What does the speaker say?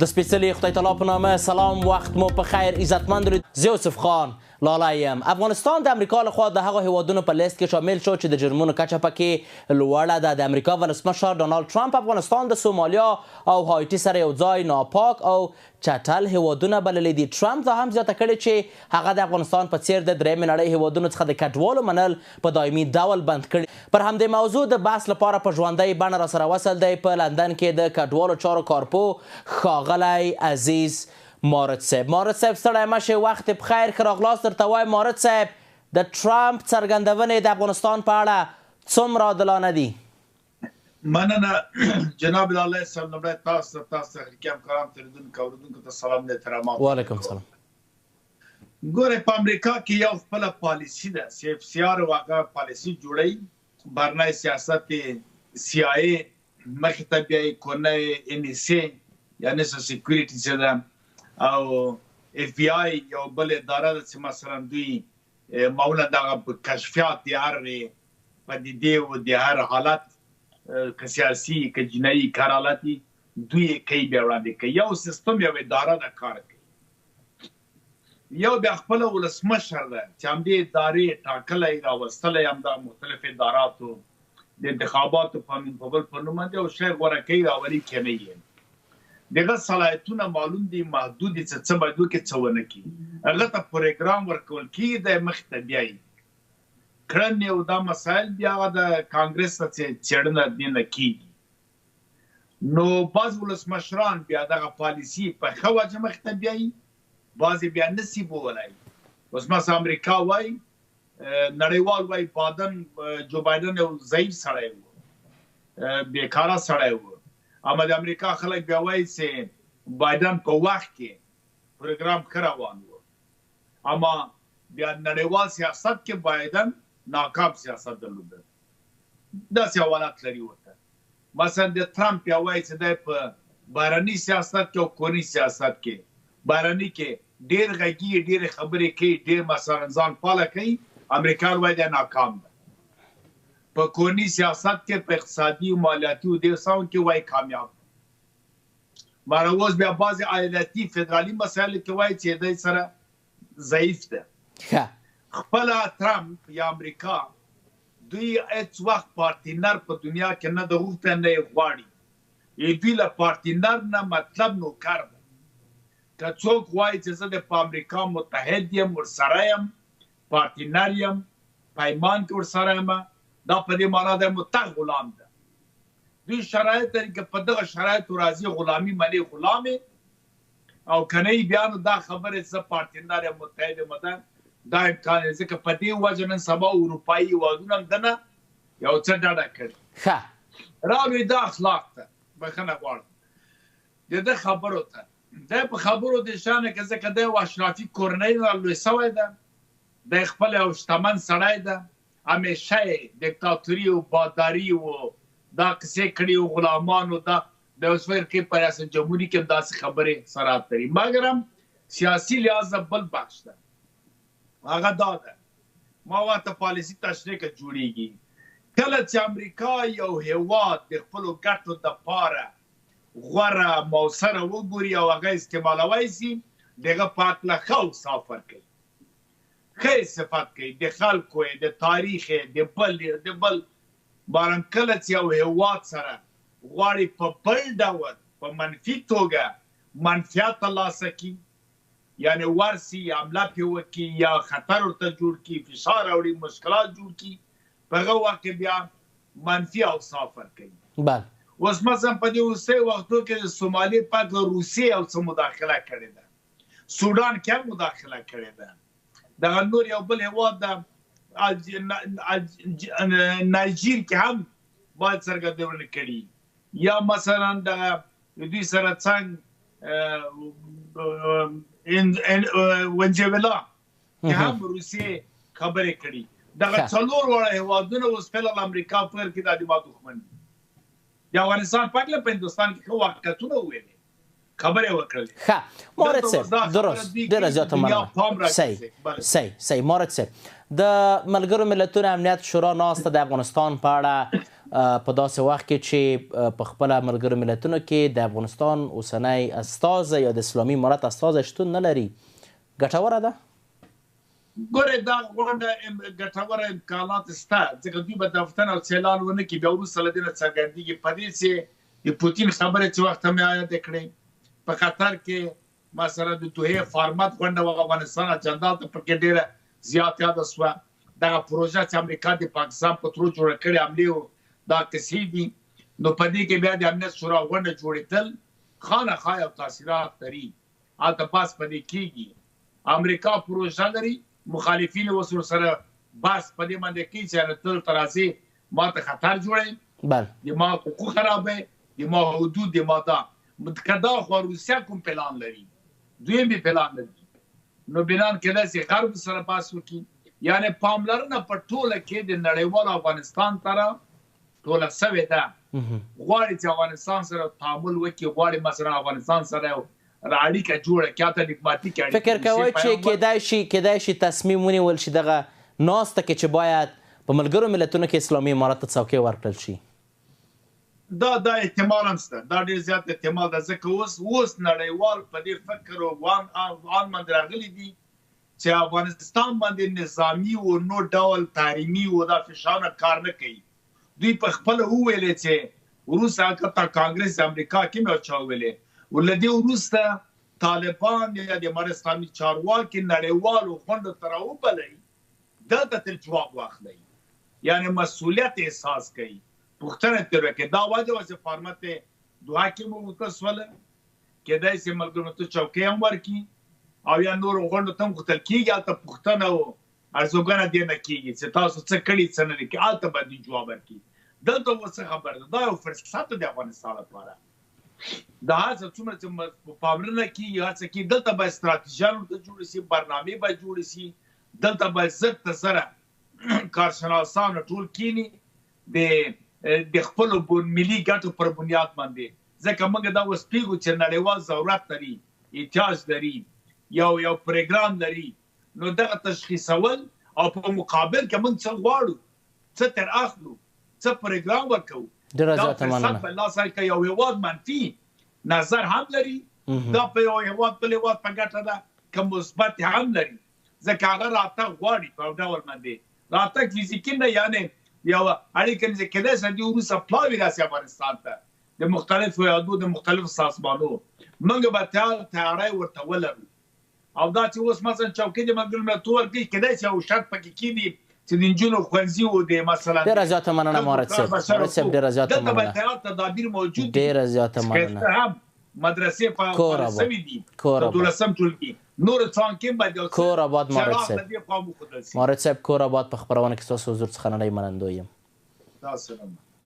د سپېڅلي خدای تعالی په نامه سلام، وخت مو په خیر عزتمند. زه یوسف خان لالی یم. افغانستان د امریکا لخوا د هغو هیوادونو په لیست کې شامل شو چې د جرمونو کچه پکې لوړه ده. د امریکا ولسمشر ډونالد ټرمپ افغانستان د سومالیا او هایټي سره یو ځای ناپاک او چټل هیوادونه بللي دي. ټرمپ دا هم زیاته کړې چې هغه د افغانستان په څیر د درېیمې نړۍ هیوادونو څخه د کډوالو منل په دایمي ډول بند کړي. پر همدې موضوع د بحث لپاره په ژوندۍ بڼه راسره وصل دی په لندن کې د کډوالو چارو کارپوه ښاغلی عزیز مارد صاحب. مارد صاحب ستړی مه شې، وخت دې پخیر، ښه راغلاست درته وایم. مارد صاحب، د ټرمپ څرګندونې د افغانستان په اړه څومره عادلانه دي؟ مننه جناب لالی صاحب، لومړی تاسو ته، تاسو تخنیکي همکاران، تېرېدونکو اورېدونکو ته سلام دی، احترامات. وعلیکم سلام. ګورئ، په امریکا کې یو خپله پالیسي ده، سی اف سي آر هغه پالیسي جوړوي، بهرنی سیاست یې سي آی ای مخې ته بیایي، کورنی ان اس ای یا نېشنل سیکیورټي چې ده او اف بي آی یو بل اداره ده چې مثلا دوی معمولا دغه کشفیات د هر پدیدې او د هر حالت، که سیاسي که جنایي که هر حالت دوی یې کوي، بیا وړاندې کوي. یو سیستم یو اداره ده کار کوي، یو بیا خپله ولسمشر ده چې همدې ادارې ټاکلی راوستلی، همدا مختلف اداراتو د انتخاباتو په نوم په بل په نوم باندې او شی غوره کوي راولي کنه یې. دغه صلاحیتونه معلوم دي، محدود دي، چې څه باید وکړي څه ونه کړي. هغه ته پروګرام ورکول کېږي، دی مخې ته بیایي کړنې او دا مسایل بیا هغه د کانګرس ته چې څېړنه دې نه کېږي. نو بعض ولسمشران بیا دغه پالیسي په ښه وجه مخې ته بیایي، بعضې بیا نسي بولای. اوس مثلا امریکا وایي، نړیوال وایي بادن جو بایدن یو ضعیف سړی و، بېکاره سړی و، اما د امریکا خلک بیا وایي چې بایدن په وخت کې پروګرام ښه روان و، اما بیا نړیوال سیاست کې بایدن ناکام سیاست درلود. داسې حوالات لري ورته. مثلا د ترامپ بیا وایي چې دی په بهرني سیاست کې او کورني سیاست کې، بهرني کې ډېر غږي، ډېرې خبرې کوي، ډېر مثلا ځان پاله کوي، امریکایان وایي دی ناکام ده. په کورني سیاست کې په اقتصادي او مالیاتي او دې ساون کې وایي کامیاب ده. مګر اوس بیا بعضې ایالتي فدرالي مسایلو کې وایي چې دی سره ضعیف ده. خپله ترامپ یا امریکا دوی هیڅ وخت پارتینر په دنیا کې نه د غوښته نه یې غواړي. دوی له پارتینر نه مطلب نوکر ده. که څوک وایي چې زه د په امریکا متحد یم، ورسره یم، پارتینر یم، پیمان کې ورسره یم، دا په دې معنا دی مطلق غلام ده. دوی شرایط لري که په دغه شرایطو راځي غلامي منې غلام یې، او که نه بیا نو دا خبرې زه پارتینر یم، متحد یم، دا امکان لري. ځکه په دې وجه نن سبا اروپایي هېوادونه هم دنه یو څه ډډه کړې. رالوی دا اخلاق ته بښنه غواړم د ده خبرو ته، دی په خبرو د شانه که ځکه دی یو اشرافي کورنۍ نه لوی سوی ده، دی خپل یو شتمن سړی ده، همیشه یې دیکتاتوري او باداري او دا قصې کړې او غلامانو دا د اوس فکر کوي په ریاست جمهوري کې هم داسې خبرې سرات لري. مګر هم سیاسي لحاظه بل بخش ده، هغه دا ده ما ورته پالیسي تشریح که جوړیږي. کله چې امریکا یو هیواد د خپلو ګټو دپاره غوره موثره وګوري او هغه استعمالوی سي، د هغه په هکله ښه اوصاف ورکوي، ښه یې صفت کوي، د خلکو یې، د تاریخ یې، د بل یې، د بل. بارم کله چې یو هیواد سره غواړي په بل ډول په منفي توګه منفیات ترلاسه کړي، یعنې ورسي حمله پرې وکړي یا خطر ورته جوړ کړي، فشار راوړي، مشکلات جوړ کړي، په هغه وخت کې بیا منفي اوصاف ورکوي. اوس مثلا په دې وروستیو وختو کې د سومالي په هکله روسیې یو څه مداخله کړې ده، سوډان کې هم مداخله کړې ده، دغه نور یو بل هیواد ده نایجیر کې هم باید څرګندونه کړي، یا مثلا دغه دوی سره څنګه ونزویلا کې هم روسیې خبرې کړي. دغه څلور واړه هیوادونه اوس فعلا امریکا فکر کې دا د ما دښمن دي. د افغانستان په هکله په هندوستان کې ښه واقعیتونه وویلې، خبرې وکړلې. ښه مارد صاحب، درست، ډېره زیاته مننه. صحیح صحیح صحیح. مارد صاحب، د ملګرو ملتونو امنیت شورا ناسته د افغانستان په اړه په داسې وخت کې چې په خپله ملګرو ملتونو کې د افغانستان اوسنی استازی یا د اسلامي امارت استازی شتون نه لري، ګټوره ده؟ ګورئ دا غونډه ګټوره امکانات شته، ځکه دوی به دفتن او څه اعلان ونه کړي، بیا وروسته له دې نه څرګندېږي. په دې چې د پوتین خبرې چې وخت هم یادې کړې، په قطر کې مثلا د دوحې فارمت غونډه وه، افغانستان اجنډا ته پکې ډېره زیات یاده شوه. دغه پروژه چې امریکا د پاکستان په ترو جوړه کړې حملې او دا قصې دي، نو په دې کې بیا د امنیت شورا غونډه جوړېدل خانخا یو تاثیرات لري، هلته بحث په دې کېږي. امریکا پروژه لري، مخالفین اوس ورسره بحث په دې باندې کوي چې ته دلته راځې ما ته خطر جوړوي، د ما حقوق خرابوي، د ما حدود، د ما دا. که دا خو روسیه کوم پلان لري، دوی هم پلان لري، نو بنان کېدای شي غرب سره بحث وکړي. یعنې پاملرنه په ټوله کې د نړیوال افغانستان ته ټوله سوې ده. غواړي چې افغانستان سره تعامل وکړي، غواړي مثلا افغانستان سره یو اړیکه جوړه کړي، حتی ډیپلوماټیکه اړیکه. فکر کوئ چې کېدای شي تصمیم ونیول شي دغه ناسته کې چې باید په ملګرو ملتونو کې اسلامي امارت ته څوکۍ ورکړل شي؟ دا احتمال هم شته، دا ډېر زیات احتمال ده، ځکه اوس نړیوال په دې فکر او آن باندې راغلي دي چې افغانستان باندې نظامي او نور ډول تحریمي او دا فشارونه کار نه کوي. دوی په خپله وویلې چې وروسته حتی کانګرس د امریکا کې مې چا وویلې، او له دې وروسته طالبان یا د امارت اسلامي چارواکي نړیوالو غونډو ته راوبلئ، دلته ترې جواب واخلئ، یعنې مسؤلیت احساس کوي، پوښتنه ترې وکړي. دا وجه وه چې فارمت دوحه کې مو وغوښتل سوله، کېدای شي ملګرو ملتونو چوکۍ هم ورکړي او یا نورو غونډو ته هم غوښتل کېږي، هلته پوښتنه او ارزوګانه دې نه کېږي چې تاسو څه کړي څه نه دي کړي، هلته به دوی جواب ورکړي. دلته اوس څه خبره ده؟ دا یو فرصت دی افغانستان لپاره. دا هر څه څومره چې پاملرنه کېږي، هر څه کېږي، دلته باید ستراتیژیان ورته جوړې شي، برنامې باید جوړې شي، دلته باید زر تر زره کارشناسان ټول کینی د خپلو ملي ګټو پر بنیاد باندې، ځکه موږ دا اوس پوهېږو چې نړیوال ضرورت لري، احتیاج لري، یو پروګرام لري، نو دغه تشخیصول او په مقابل کې موږ څه غواړو، څه تر اخلو، څه پروګرام ورکوو، ډېره دا زیاته فرصت مننه. په لاس کې یو هیواد منفي نظر هم لري، دا په یو هیواد بل هیواد په ګټه ده که مثبت هم لري، ځکه هغه راتګ غواړي په یو ډول باندې، راتګ فزیکي نه، یعنې یو اړیکه نه کېدای شي دې وروسته پلاوی راسي افغانستان ته د مختلفو هیوادو د مختلفو سازمانو، موږ به تیاری ورته ولرو. او دا چې اوس مثلا چوکۍ د ملګرو ملتونو ورکوي، کېدای شي یو شرط پکې کښېني چې د نجونو ښوونځي و دی مثلا. ډېره زیاته مننه دلته مارد صاحب. بشر مارد صاحب، حقوق. ډېره زیاته دلته به مننه. تیار تدابیر موجود دي. ډېره زیاته مننه. که هم مدرسې په کور فعال آباد. شوي دي، کور د آباد. دولسم ټولګي نور څانګې هم باید یو څه کور آباد مارد چراغ صاحب. له دې خوا وښودل شي. مارد صاحب کور آباد. په خپرونه کې ستاسو حضور څخه نړۍ منندوی یم. تاسو نه.